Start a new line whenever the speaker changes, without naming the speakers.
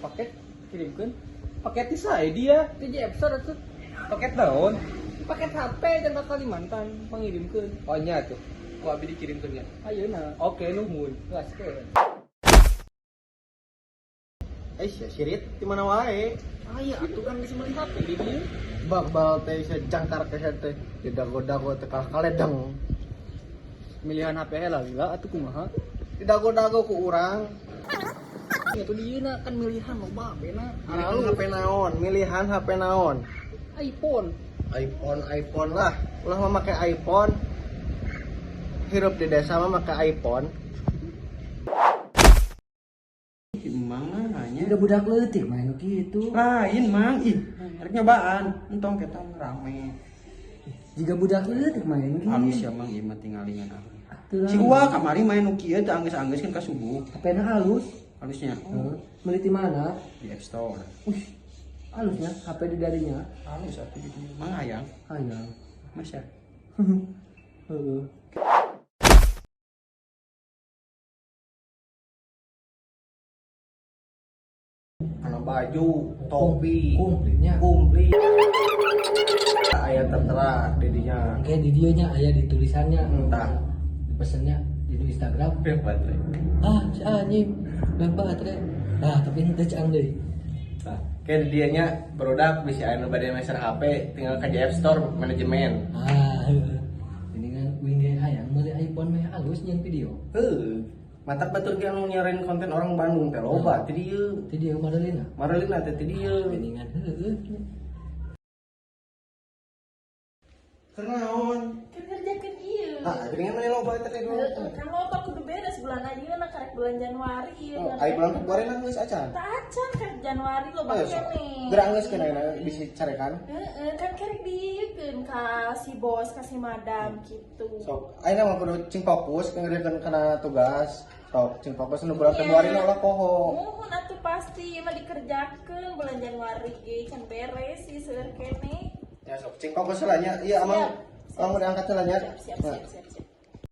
Paket kirimkeun.
Paket ti sae dia.
Ti JF Store atuh.
Paket naon?
Paket HP dan ke Kalimantan pangirimkeun.
Oh nya tuh. Ku abi dikirimkeun nya.
Ayeuna.
Oke, nuhun.
Gaskeun.
Eh, sia sirit di mana wae?
Aya atuh kan geus meuli HP di dieu.
Bak-bal teh sia jangkar kehed teh. Di dago-dago teh kalah kaledeng.
Milihan HP heula lila atuh kumaha?
Di dago-dago ku urang.
Itu di na kan milihan loba HP-na.
Milihan HP naon? Milihan HP naon?
iPhone.
iPhone iPhone lah. Ulah mah make iPhone. Hirup di desa mah make iPhone.
Emang nanya.
Udah budak leutik main gitu.
Lain mang, ih, rek nyobaan, entong kita rame.
Jika budak leutik main gitu.
Halus ya mang, ieu mah tingalingan aku.
Atuh
Si Uwa kamari main nu kieu teh anggeus-anggeus kan ka subuh.
HP-na halus.
Halusnya
Heeh. Meuli di mana?
di App Store.
Wih, halusnya HP di darinya.
Halus atuh gitu. Mang hayang,
Hayang.
Mas ya.
Heeh.
Karena baju, topi,
Komplitnya.
komplit. Aya tertera di dinya.
Kayak di dieu nya aya di tulisannya.
Entah.
Di pesennya di Instagram.
Baterai.
Ah, si anjing. Dan baterai. Ah, tapi henteu cang deui.
Nah, kayak dianya barudak bisa aya nu bade meser HP tinggal ke App Store manajemen.
Ah, heeh. Ini kan uing ge hayang meuli iPhone meh halus nyeun video.
Heuh. Matak batur ge anu nyiarin konten orang Bandung teh loba ti dieu.
Ti dieu Madalina.
Maralina teh ti dieu.
Geningan heueuh.
Keur naon?
Kan ngerjakeun ieu.
Ah, geuningan mah loba eta teh dulu.
Heeh, kan loba kudu beres bulan ayeuna karek bulan Januari ieu.
Oh, ai bulan Februari lah geus acan.
Teu acan karek Januari loba
Ayo, sok.
keneh.
Geura geus keun ayeuna bisa carekan.
Heeh, kan karek diieukeun ka si bos, ka si madam gitu.
Sok, ayeuna mah kudu cing fokus ngerjakeun kana tugas. Sok, cing fokus nu bulan Februari na ulah poho.
Muhun atuh pasti ieu mah dikerjakeun bulan Januari ge can beres sih seueur keneh.
Ya sok, cing fokus lah nya. Iya, amang
Siap.
amang udah angkat lah nya.
Siap, siap, siap, siap, siap.